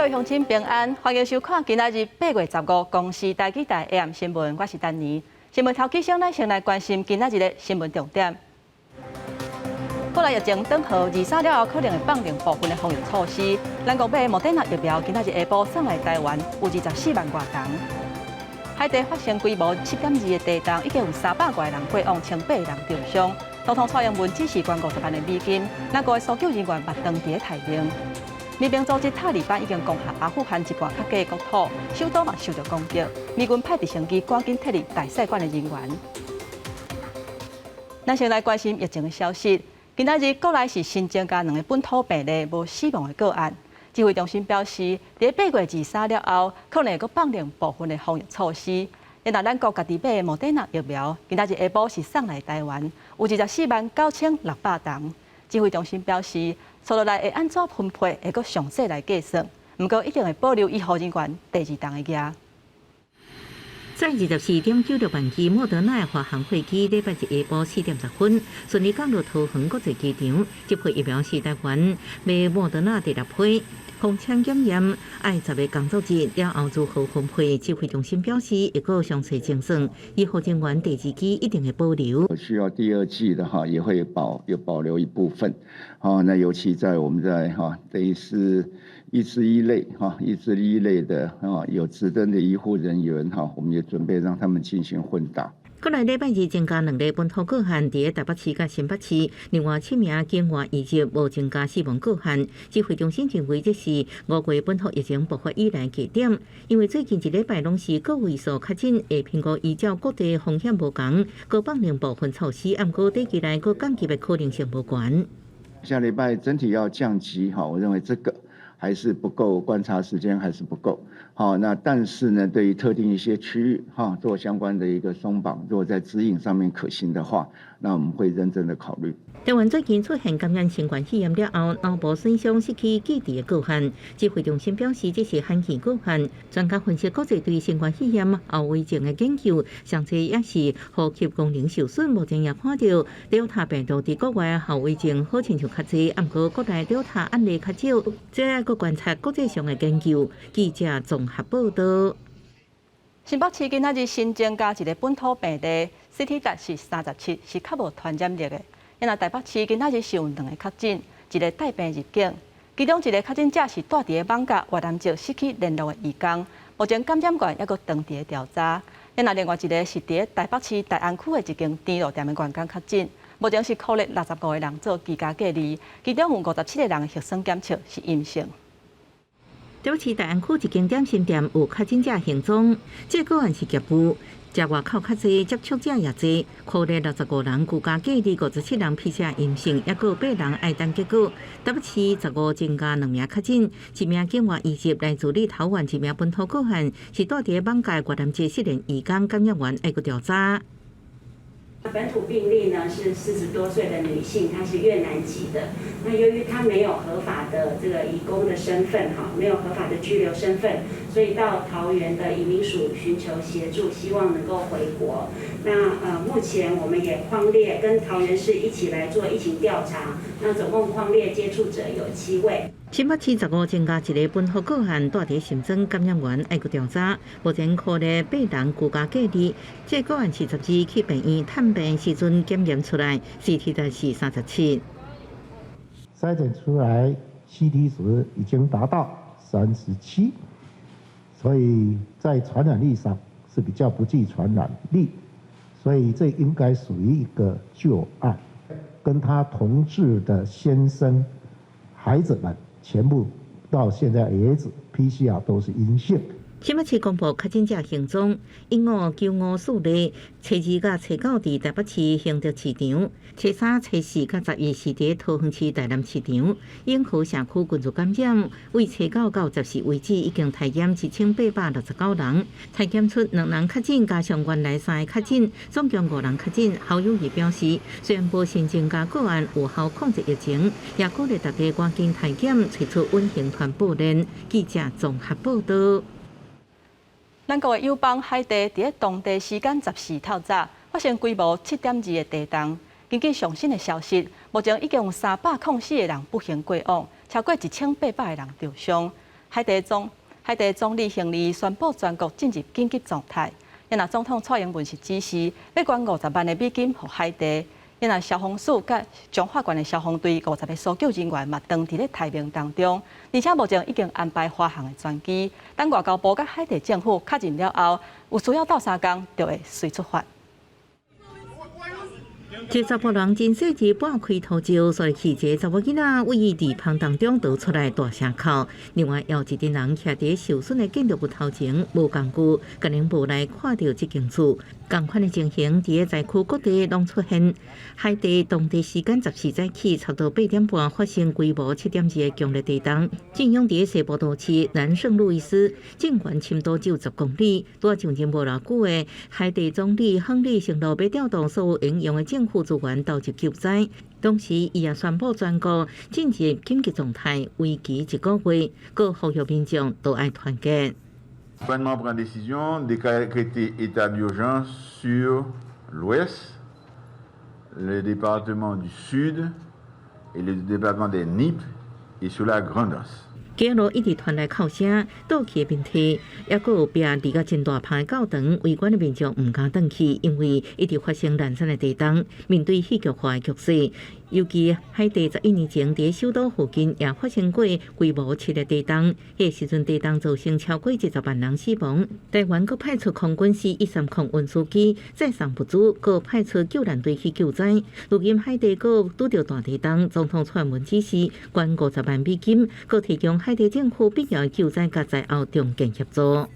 各位鄉親平安，歡迎收看今仔日8月15公視台語台 AM 新聞，我是丹妮。新聞頭起先，咱先來關心今仔日的新聞重點。國內疫情轉好，二三了後可能會放寬部分的防疫措施。咱國買的莫德納疫苗，今仔日下晡送來台灣，有24萬外劑。海地發生規模7.2的地動，已經有300外人過往，1800人受傷。總統蔡英文指示捐50萬的美金，咱國的搜救人員嘛當佇咧待命。民兵組織塔利班已經攻下阿富汗一半較低的國土，首都嘛受著攻擊。美軍派直升機趕緊撤離大使館的人員。咱先來關心疫情的消息。今仔日國內是新增加兩个本土病例，無死亡的個案。指揮中心表示，佇8月23了後，可能會閣放寬部分的防疫措施。若咱國家己買的莫德納疫苗，今仔日下晡是送來台灣，有24萬9600劑。指揮中心表示，接落來會按怎分配，會閣詳細來計算。毋過一定會保留醫護人員第二針的額。載24.96萬劑莫德納的華航貨機，禮拜日下晡4點10分順利降落桃園國際機場。這批疫苗是台灣買莫德納第六批。風險檢驗愛十個工作日了後如何分配？指揮中心表示，會閣詳細精算，醫護人員第二劑一定會保留。需要第二劑的哈，也會保留一部分。好，那尤其在我們在哈，等於是醫師一類哈，醫師一類的啊，有執登的醫護人員哈，我們也準備讓他們進行混打。國內禮拜二增加兩例本土個案，佇台北市佮新北市，另外七名境外移入，無增加死亡個案。指揮中心認為這是5月本土疫情爆發以來低點，因為最近一禮拜攏是個位數確診，會評估依照各地風險無仝，閣放寬部分措施，毋過短期內閣降級的可能性無懸。下禮拜整體要降級哈，我認為這個還是不夠，觀察時間還是不夠。好，那但是呢，對於特定一些區域哈，做相關的一個鬆綁，如果在指引上面可行的話，那我們會認真的考慮。台灣最近出現感染新冠肺炎了後，腦部損傷失去記憶的個案，指揮中心表示這是罕見個案。專家分析國際對新冠肺炎後遺症的研究，上濟也是呼吸功能受損。目前也看著 Delta 病毒佇國外後遺症好親像較濟，毋過國內 Delta 案例較少，這愛閣觀察國際上的研究。記者綜合報道。新北市今仔日新增加一个本土病例，CT 值是37，是較無傳染力的。若台北市今仔日是有兩个確診，一个帶病入境，其中一个確診者是蹛佇咧艋舺越南籍失去聯絡的移工，目前感染源猶閣當佇咧調查。若另外一个是佇咧台北市大安區的一間甜露店的員工確診，目前是匡列65个人做居家隔離，其中有57個人的核酸檢測是陰性。台北市大安區一間點心店有確診者行蹤，這個案是業務。食外口較濟，接觸者也濟，匡列65人居家隔離，57人 PCR 陰性，猶閣有八人愛等結果。台北市15增加兩名確診，一名境外移入來自立陶宛，一名本土個案是蹛佇咧艋舺越南籍失聯移工感染源，愛閣調查。本土病例呢是40多歲的女性，她是越南籍的。那由於她沒有合法的這個移工的身份，哈，沒有合法的居留身份，所以到桃園的移民署尋求協助，希望能夠回國。那目前我們也匡列跟桃園市一起來做疫情調查，那總共匡列接觸者有七位。新北市十五增加一个本土個案，蹛佇新莊感染源愛閣調查，目前匡列八人居家隔離。這個案是12去病院探病時陣檢驗出來，CT 值是37。篩檢出來 CT 值已經達到37，所以在傳染力上是比較不具傳染力，所以這應該屬於一個舊案。跟他同住的先生、孩子們全部到現在為止 PCR 都是陰性。新北市公布確診者行蹤，1595四例，初二佮初九佇台北市興德市場，初三、初四佮11是佇桃園市大湳市場，永和社區群聚感染，為初九到14為止，已經篩檢1869人，篩檢出兩人確診，加上原來三个確診，總共五人確診。侯友宜表示，雖然無新增加個案，有效控制疫情，也鼓勵大家趕緊篩檢，揣出隱形傳播鏈。記者綜合報道。咱國的友邦海地佇咧當地時間14透早發生規模7.2的地動。根據上新的消息，目前已經有304個人不幸過往，超過1800個人受傷。海地總理亨利宣布全國進入緊急狀態。若總統蔡英文是指示欲捐50萬的美金予海地。若消防署佮彰化縣的消防隊50個搜救人員嘛，當佇咧待命當中，而且目前已經安排華航的專機，等外交部佮海地政府確認了後，有需要鬥相共就會隨出發。一查埔人真細緻撥開塗石，所以去一個查某囡仔位於糞當中逃出來大聲哭。另外，有一陣人徛佇受損的建築物頭前，無工具，可能無來看著這間厝。仝款的情形，佇個災區各地攏出現。海地當地時間14早起，差不多8點半發生規模7.2的強烈地動，震央佇個西部都市南聖路易斯，震源深度只有10公里。拄上任無偌久的海地總理亨利承諾欲調動所有應用的政府資源投入救災，同時伊也宣布全國進入緊急狀態，為期一個月，閣呼籲民眾都愛團結。 Gouvernement prend décision décréter état d'urgence sur l'Ouest, le département du Sud et le département des Nippes et sur la Grand'Anse。街路一直傳來哭聲、倒去的電梯，抑閣有壁離甲真大棚的教堂，圍觀的民眾毋敢轉去，因為一直發生連串的地動。面對戲劇化的局勢，尤其海地11年前佇首都附近也發生過規模7的地動，彼時陣地動造成超過70萬人死亡。台灣閣派出空軍 C-130運輸機載送物資，閣派出救難隊去救災。如今海地閣拄著大地動，總統蔡英文指示捐50萬美金，閣提供海地政府必要救災佮災後重建協助。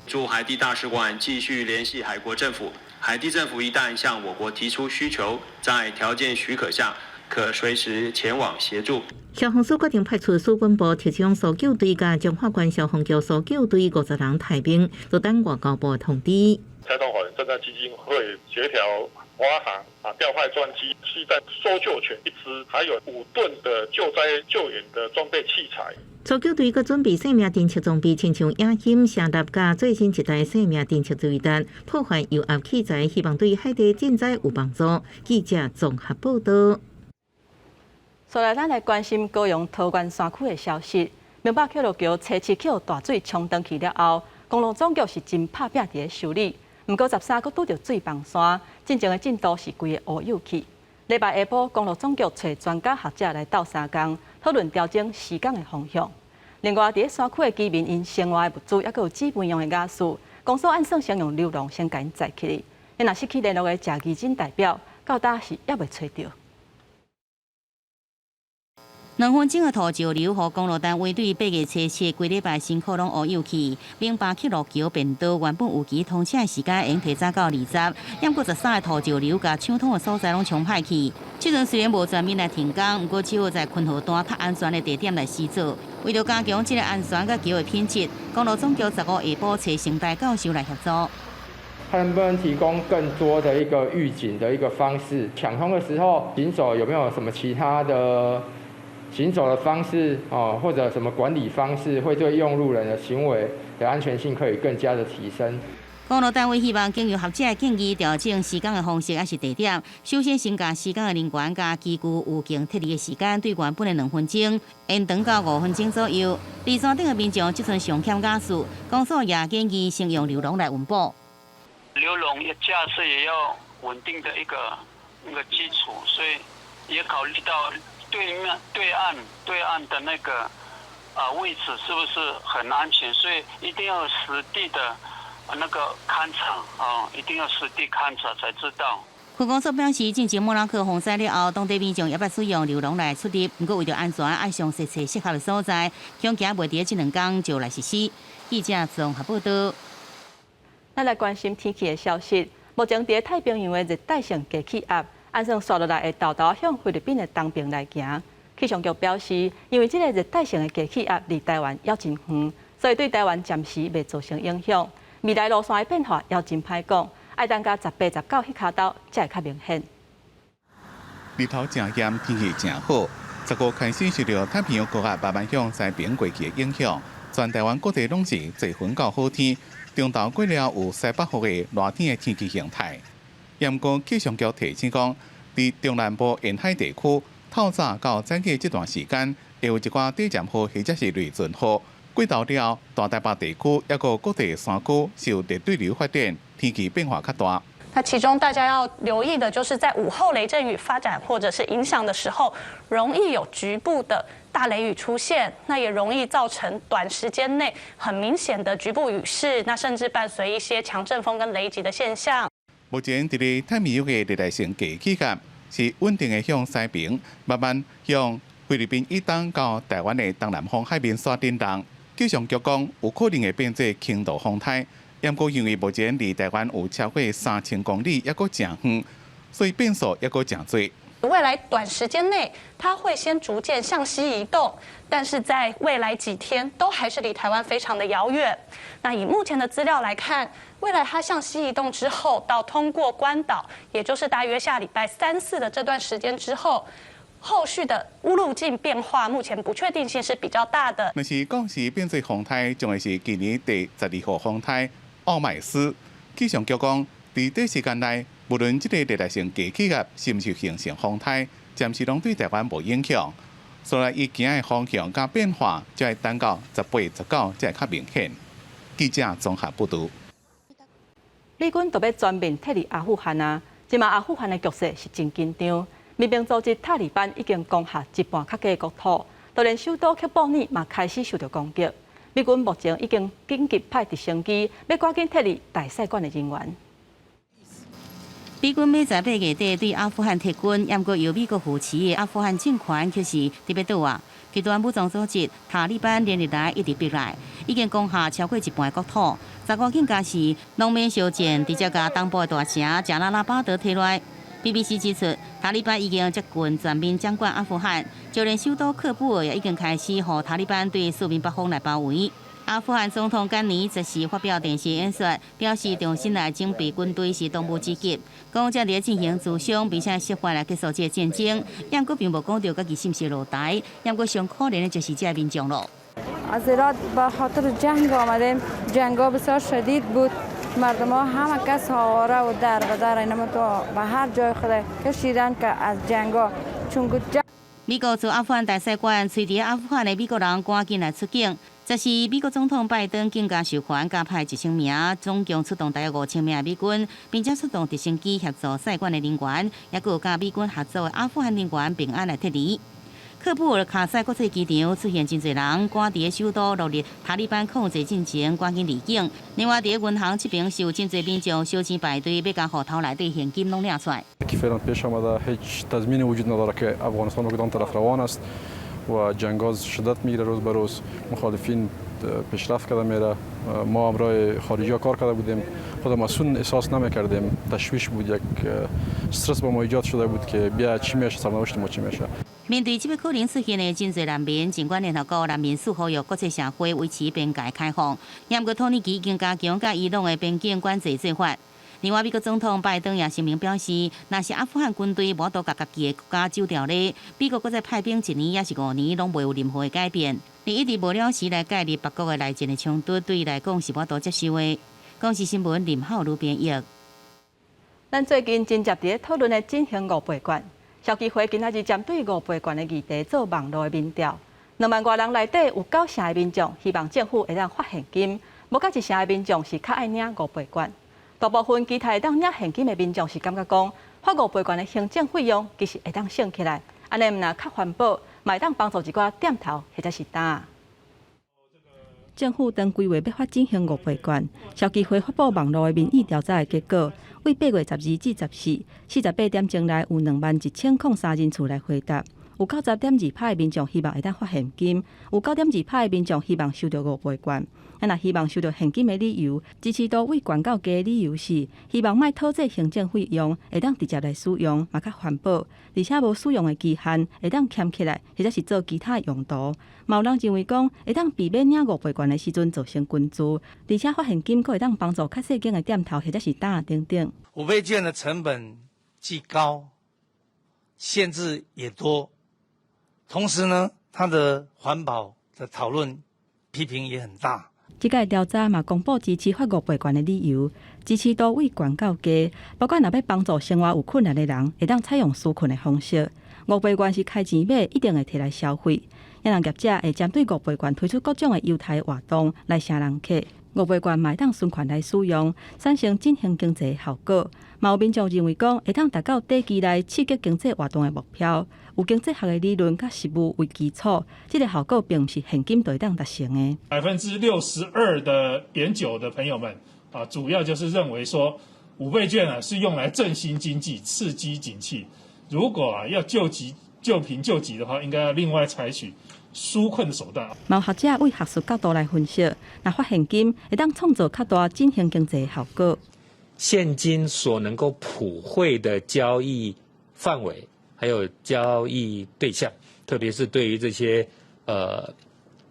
駐海地大使館繼續聯繫海國政府，海地政府一旦向我國提出需求，在條件許可下，可隨時前往協助。消防署決定派出史本部特種搜救隊佮彰化縣消防局搜救隊50人待命，就等外交部通知。財團法人賑災基金會協調華航啊，調派專機，攜帶搜救犬一隻，還有5噸的救災救援的裝備器材。搜救隊閣準備生命偵測裝備，親像影音、聲納佮最新一代生命偵測雷達，破壞油壓器材，希望對海地賑災有幫助。記者綜合報道。接來，咱來關心高雄桃源山區的消息。明北客路橋初七予大水沖斷去了後，公路總局是真拍拚佇咧修理，毋過13閣拄著水崩山，進前的進度是規个烏有去。禮拜下晡，公路總局揣專家學者來鬥相共，討論調整施工的方向。另外，佇咧山區的居民𪜶生活的物資，抑閣有姊妹用的瓦斯，公所按算先用溜廊先共𪜶載去。若失去聯絡的謝義珍代表，到今是猶未揣著。2分鐘的土石流，予公路單位對8月初7規禮拜辛苦攏烏有去。明巴克路橋便道原本預期通車的時間會提早到20，毋過13的土石流共搶通的所在攏沖歹去。這陣雖然無全面來停工，毋過只好在坤河段較安全的地點來施作。為著加強這个安全佮橋的品質，公路總局15下晡揣成大教授來協助。他能不能提供更多的一個預警的一個方式？搶通的時候，行走有沒有什麼其他的行走的方式哦，或者什麼管理方式，會對用路人的行為的安全性可以更加的提升。公路單位希望經由學者的建議調整施工的方式，抑是地點。首先，先共施工的人員佮機具有經撤離的時間，對原本的2分鐘延長到5分鐘左右。離山頂的民眾這陣上欠瓦斯，公所也建議先用溜廊來運補。溜廊架設也要穩定的一個基礎，所以也考慮到對面對岸的那個啊位置是不是很安全，所以一定要實地的那個勘察啊，一定要實地勘察才知道。區公所表示，進前莫拉克洪災了後，當地民眾也捌使用溜廊來出入，毋過為著安全，愛詳細揣適合的所在，恐驚袂佇這兩工就來實施。記者綜合報道。咱來關心天氣的消息。目前佇太平洋的熱帶性低氣壓，按算紲落來會沓沓向菲律賓的東邊來行。氣象局表示，因為這个熱帶性的低氣壓離台灣猶真遠，所以對台灣暫時袂造成影響。未來路線的變化猶真歹講，愛等到18、19彼跤晝才會較明顯。日頭誠炎，天氣誠好。15開始受著太平洋高壓慢慢向西邊過去的影響，全台灣各地攏是濟雲到好天。中晝過了有西北風的熱天的天氣形態。毋過氣象局提醒講，佇中南部沿海地區，透早到早起這段時間，會有一寡短暫雨或者是雷陣雨。過晝了後，大台北地區抑閣各地山區受熱對流發展，天氣變化較大。那其中大家要留意的，就是在午後雷陣雨發展或者是影響的時候，容易有局部的大雷雨出現，那也容易造成短時間內很明顯的局部雨勢，那甚至伴隨一些強陣風跟雷擊的現象。目前佇咧太平洋的熱帶性低氣壓是穩定的向西爿，慢慢向菲律賓以東到台灣的東南方海面線振動。氣象局講有可能會變做輕度風颱。毋過因為目前離台灣有超過3000公里，抑閣誠遠，所以變數抑閣誠濟。未來短時間內，它會先逐漸向西移動，但是在未來幾天都還是離台灣非常的遙遠。那以目前的資料來看，未來它向西移動之後，到通過關島，也就是大約下禮拜三四的這段時間之後，後續的路徑變化，目前不確定性是比較大的。若是講是變做風颱，將會是今年第12號風颱奧麥斯。氣象局講，佇短時間內，無論這個熱帶性低氣壓是毋是形成風颱，暫時攏對台灣無影響。所以，伊行的方向佮變化，才會等到18、19才會較明顯。記者綜合報導。美軍就欲全面撤離阿富汗啊！這馬阿富汗的局勢是真緊張，民兵組織塔利班已經攻下一半較低的國土，就連首都喀布爾嘛開始受到攻擊。美軍目前已經緊急派直升機，欲趕緊撤離大使館的人員。美軍欲在8月底對阿富汗撤軍，毋過由美國扶持的阿富汗政權卻是佇欲倒啊！極端武裝組織塔利班連日來一直逼來，已經攻下超過一半國土。15更加是農民相戰，直接共東部的大城賈拉拉巴德提來。BBC 指出，塔利班已經接近全面掌管阿富汗，就連首都喀布爾也已經開始予塔利班對四面八方來包圍。阿富汗總統甘尼這時發表電視演說，表示重新來整備軍隊是當務之急，講正佇進行諮商，並且設法來結束這個戰爭。毋過並無講著家己是毋是落台，毋過上可憐的就是這民眾咯。 از هرات به خاطر جنگ آمدیم. جنگ ها بسیار شدید بود. مردم ها همه کس آواره و در به در اینما تو به هر جای خود کشیدن که از جنگ ها چون 美國駐阿富汗大使館催佇阿富汗的美國人趕緊來出境。這是美國總統拜登更加授權加派1000名，總共出動大約5000名的美軍，並且出動直升機協助使館的人員，抑閣有佮美軍合作的阿富汗人員平安來撤離。喀布爾卡塞國際機場出現真濟人，趕佇首都落入塔利班控制進前，趕緊離境。另外，佇銀行這邊是有真濟民眾燒錢排隊，欲共戶頭內底現金攏領出來。 که فعلا پیش آمده هیچ تضمینی وجود نداره که افغانستان به کدام طرف روان است و جنگ شدت میگیره. روز به روز مخالفین پیشرفت کرده میره. ما همراه خارجی ها کار کرده بودیم، خود مصون احساس نمیکردیم. تشویش بود، یک استرس با ما ایجاد شده بود که بیا چی میشه، سرنوشت ما چی میشه. 面對這個可能出現的真濟難民，儘管聯合國難民署呼籲國際社會維持邊界開放，毋過土耳其已經加強佮伊朗的邊境管制做法。另外，美國總統拜登也聲明表示，若是阿富汗軍隊無法度共家己的國家走掉咧，美國閣再派兵一年抑是5年，攏袂有任何的改變。你一直無了時來介入別國的內戰的衝突，對伊來講是無法度接受的。公視新聞林浩如編譯。咱最近真捷佇咧討論的振興五倍券，消基會今仔日針對五倍券的議題做網路的民調，2萬外人內底有9成的民眾希望政府會當發現金，無夠1成的民眾是較愛領五倍券。大部分期待會當領現金的民眾是感覺講，發五倍券的行政費用其實會當省起來，按呢毋但較環保，嘛會當幫助一寡店頭或者是擔。政府當規劃欲發振興五倍券，消基會發布網路的民意調查的結果，對8月12至14，48點鐘內有21,003人次來回答，有90.2%的民眾希望會當發現金，有9.2%的民眾希望收著五倍券。啊，若希望收著現金的理由，支持度對懸到低的理由是希望莫討這行政費用，會當直接來使用，嘛較環保，而且無使用的期限，會當儉起來，或者是做其他用途。嘛有人認為講，會當避免領五倍券的時陣造成群聚，而且發現金閣會當幫助較細間的店頭或者是擔等等。五倍券的成本既高，限制也多，同時呢，它的環保的討論批評也很大。這屆調查嘛公布支持發五倍券的理由，支持度對懸到低，包括若欲幫助生活有困難的人，會當採用紓困的方式。五倍券是開錢買，一定會提來消費。也讓業者會針對五倍券推出各種的優待活動來吸人客。五倍券嘛會當循環來使用，產生振興經濟效果。嘛有民眾認為講，會當達到短期內刺激經濟活動的目標。有經濟學的理論佮實務為基礎，這個效果並毋是現金就會當達成的。 62.9%的朋友們啊，主要就是認為說五倍券啊是用來振興經濟、刺激景氣。如果啊要救急、救貧救急的話，應該要另外採取紓困的手段。嘛有學者為學術角度來分析，若發現金會當創造較大振興經濟效果。現金所能夠普惠的交易範圍，還有交易對象，特別是對於這些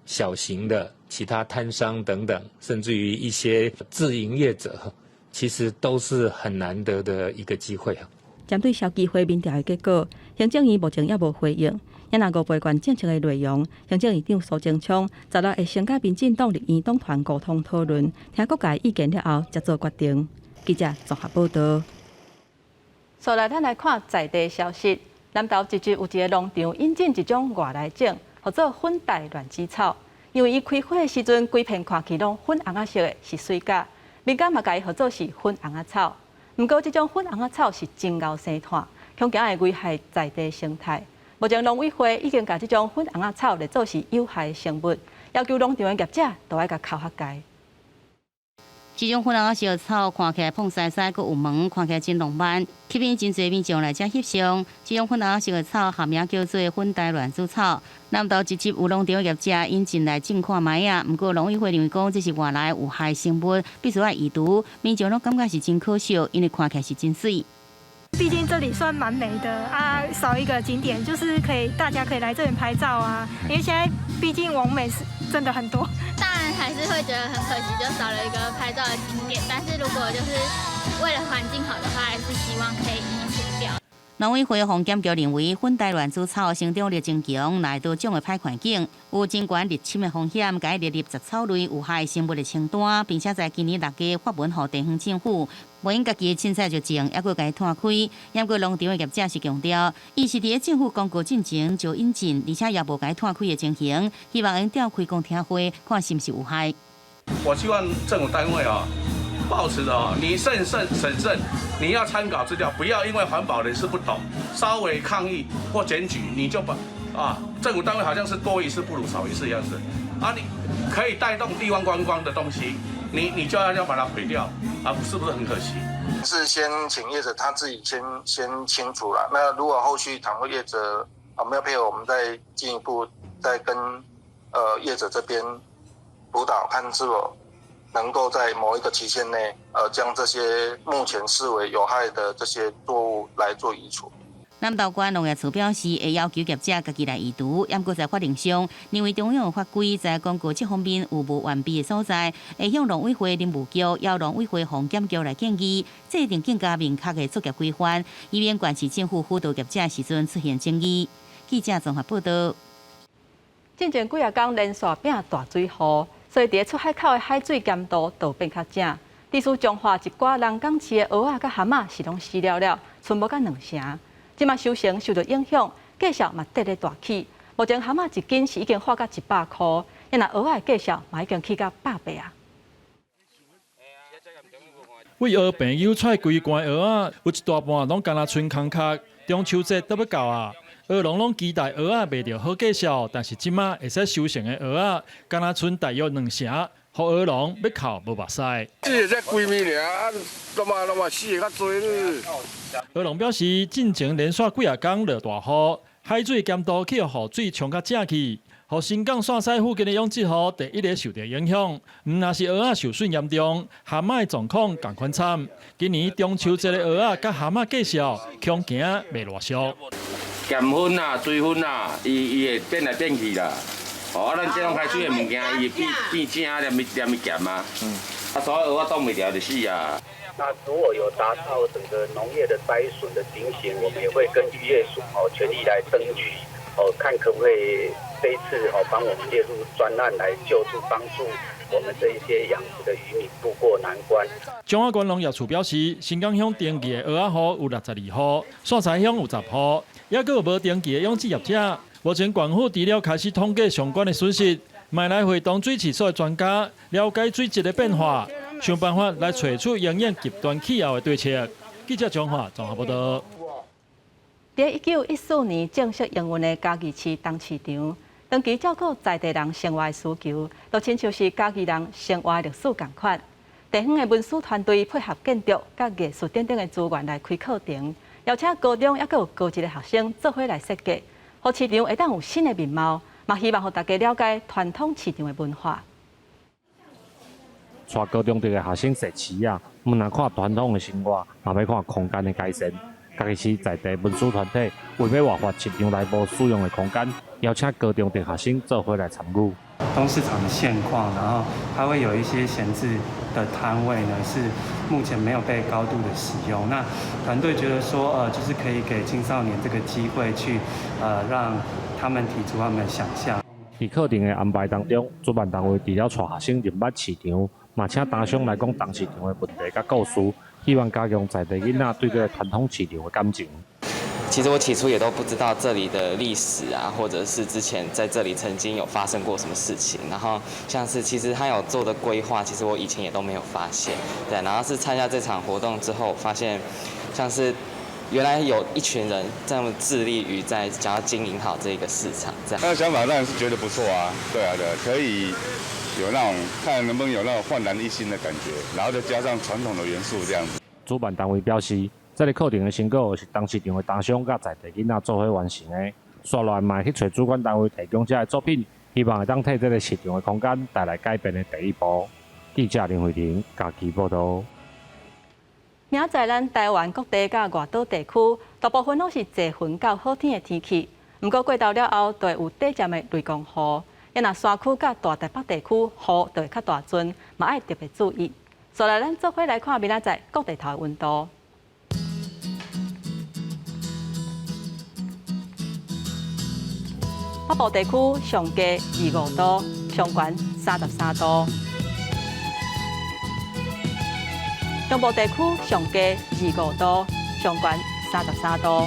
小型的其他攤商等等，甚至於一些自營業者，其實都是很難得的一個機會啊。針對消基會民調的結果，行政院目前猶無回應。也若五倍券政策的內容，行政院長蘇貞昌16會先佮民進黨立院黨團溝通討論，聽各界意見了後，才做決定。記者綜合報道。紲來，咱來看在地消息。南投集集有一个農場引進一種外來種，號做粉黛亂子草。因為伊開花的時陣，規片看起攏粉紅仔色的，是媠甲。民間嘛共伊號做是粉紅仔草。毋過，這種粉紅仔草是真𠢕生炭，恐驚會危害在地生態。目前農委會已經共這種粉紅仔草列做是有害生物，要求農場的業者都愛共敨較界。這種粉紅色草看起來膨西西，閣有毛，看起來真浪漫，吸引真濟民眾來遮翕相。這種粉紅色的草學名叫做粉黛亂子草。南投集集有農場業者引進來種看覓仔，毋過農委會認為講這是外來有害生物，必須愛移除。民眾攏感覺是真可惜，因為看起來是真媠。畢竟這裡算蠻美的啊，少一個景點，就是可以大家可以來這裡拍照啊。因為現在畢竟網美是真的很多。當然還是會覺得很可惜，就少了一個拍照的景點。但是如果就是為了環境好的話，還是希望可以移除掉。農委會防檢局認為，粉黛亂子草生長力真強，來到種的歹環境，有真懸入侵的風險，共伊列入雜草類有害生物的清單，並且在今年6月發文予地方政府，袂用家己的凊彩就種，猶閣共伊炭開。毋過農場的業者是強調，伊是佇咧政府公告進前就引進，而且也無共伊炭開的情形，希望會調開公聽會，看是毋是有害。我希望政府單位啊，抱持著哦，你慎慎審慎，你要參考資料，不要因為環保人士不懂，稍微抗議或檢舉，你就把啊，政府單位好像是多一事不如少一事一樣子，啊，你可以帶動地方觀光的東西，你就要把它毀掉，啊，是不是很可惜？是先請業者他自己先清除了，那如果後續倘若業者啊沒有配合，我們再進一步再跟業者這邊輔導，看是否能夠在某一個期限內，將這些目前視為有害的這些作物來做移除。南投縣農業處表示，會要求業者家己來移除，毋過在法令上，認為中央有法規在廣告這方面有無完備的所在，會向農委會林務局、邀農委會防檢局來建議，制定更加明確的作業規範，以免縣市政府輔導業者時陣出現爭議。記者綜合報道。進前幾仔工連續變大水雨，所以佇出海口的海水鹹度就變較正。致使彰化一寡人工飼的蚵仔佮蚶仔是攏死了了，賰無甲兩成。這馬收成受到影響，價數嘛跌咧大起。目前蚶仔一斤是已經化到100箍，若蚵仔的價數嘛已經起到100倍啊。為蚵朋友揣規罐蚵仔，有一大半攏干焦賰空殼。中秋節都欲到啊，蚵農攏期待蚵仔賣著好價數，但是這馬會使收成的蚵仔，干焦賰大約兩成，予蚵農欲哭無目屎。這才幾暝爾，啊，攏嘛攏嘛死的較濟咧。蚵農表示，進前連續幾仔工落大雨，海水鹹度去予雨水沖較正去，予新港線西附近的養殖戶第一个受著影響。毋但是蚵仔受損嚴重，蚶仔的狀況仝款慘。今年中秋節的蚵仔佮蚶仔價數，恐驚袂偌俗。鹹分啊，水分啊，伊會變來變去啦。哦，啊，咱這種海水的物件，伊會變變正，連連鹹啊。啊，所以蚵仔擋袂牢就死啊。那如果有達到整個農業的災損的情形，我們也會跟漁業署哦全力來爭取哦，看可不可以這一次哦幫我們列入專案來救助幫助我們這一些養殖的漁民渡過難關。彰化縣農業處表示，新港鄉登記的蚵仔戶有62戶，線西鄉有10戶，猶閣有無登記的養殖業者。目前縣府除了開始統計相關的損失，嘛來會同水試所的專家了解水質的變化，想辦法來揣出因應極端氣候的對策。記者張華綜合報導。佇1914年正式營運的嘉義市東市場，長期照顧在地人生活的需求，就親像是嘉義人生活的歷史仝款。地方的文史團隊配合建築、佮藝術等等的資源來開課程，邀請高中猶閣有高職的學生做伙來設計，予市場會當有新的面貌，嘛希望予大家了解傳統市場的文化。帶高中職的學生踅市仔，毋但看傳統的生活，嘛欲看空間的改善。嘉義市在地文史團體為欲活化市場內部使用的空間，邀請高中職學生做伙來參與。東市場的現況，然後它會有一些閒置的攤位呢，是目前沒有被高度的使用。那團隊覺得說，就是可以給青少年這個機會去，讓他們提出他們的想象。佇課程的安排當中，主辦單位除了帶學生認捌市場，嘛請攤商來講東市場的問題佮故事，希望加強在地囡仔對這个傳統市場的感情。其實我起初也都不知道這裡的歷史啊，或者是之前在這裡曾經有發生過什麼事情。然後像是其實他有做的規劃，其實我以前也都沒有發現。對，然後是參加這場活動之後，發現像是原來有一群人這麼致力於在想要經營好這個市場。這樣。那個想法當然是覺得不錯啊，對啊，對，可以有那種看能不能有那種煥然一新的感覺，然後再加上傳統的元素這樣子。主辦單位表示，這个課程的成果是東市場的攤商佮在地囡仔做伙完成的。紲落來嘛會去揣主管單位提供這个作品，希望會當替這个市場的空間帶來改變的第一步。記者林慧婷嘉義報導。明仔載咱台灣各地佮外島地區，大部分攏是濟雲到好天的天氣。毋過過晝了後，就會有短暫的雷公雨。若山區佮大台北地區雨就會較大陣，嘛愛特別注意。紲來，咱做伙來看明仔載各地頭的溫度。北部地區上低25度，上懸33度。中部地區上低25度，上懸33度。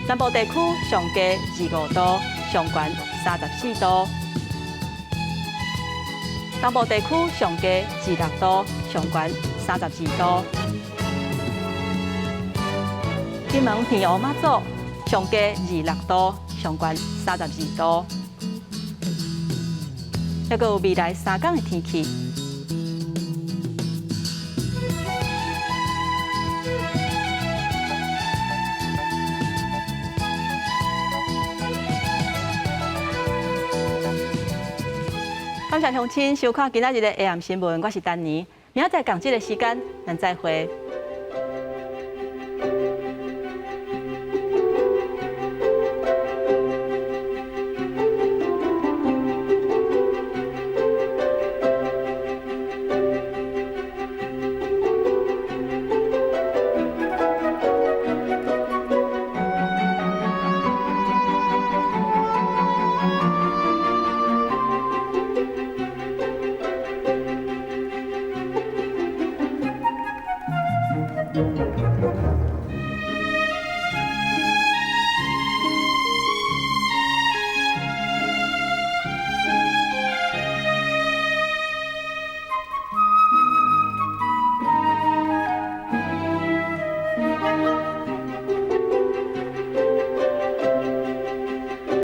南部地區上低25度，上懸34度。東部地區上低26度，上懸32度。金門澎湖馬祖上低26度，上懸32度。猶閣有未來3工的天氣。感謝鄉親收看今仔日的下暗新聞，我是丹妮。明仔載仝這个時間，咱再會。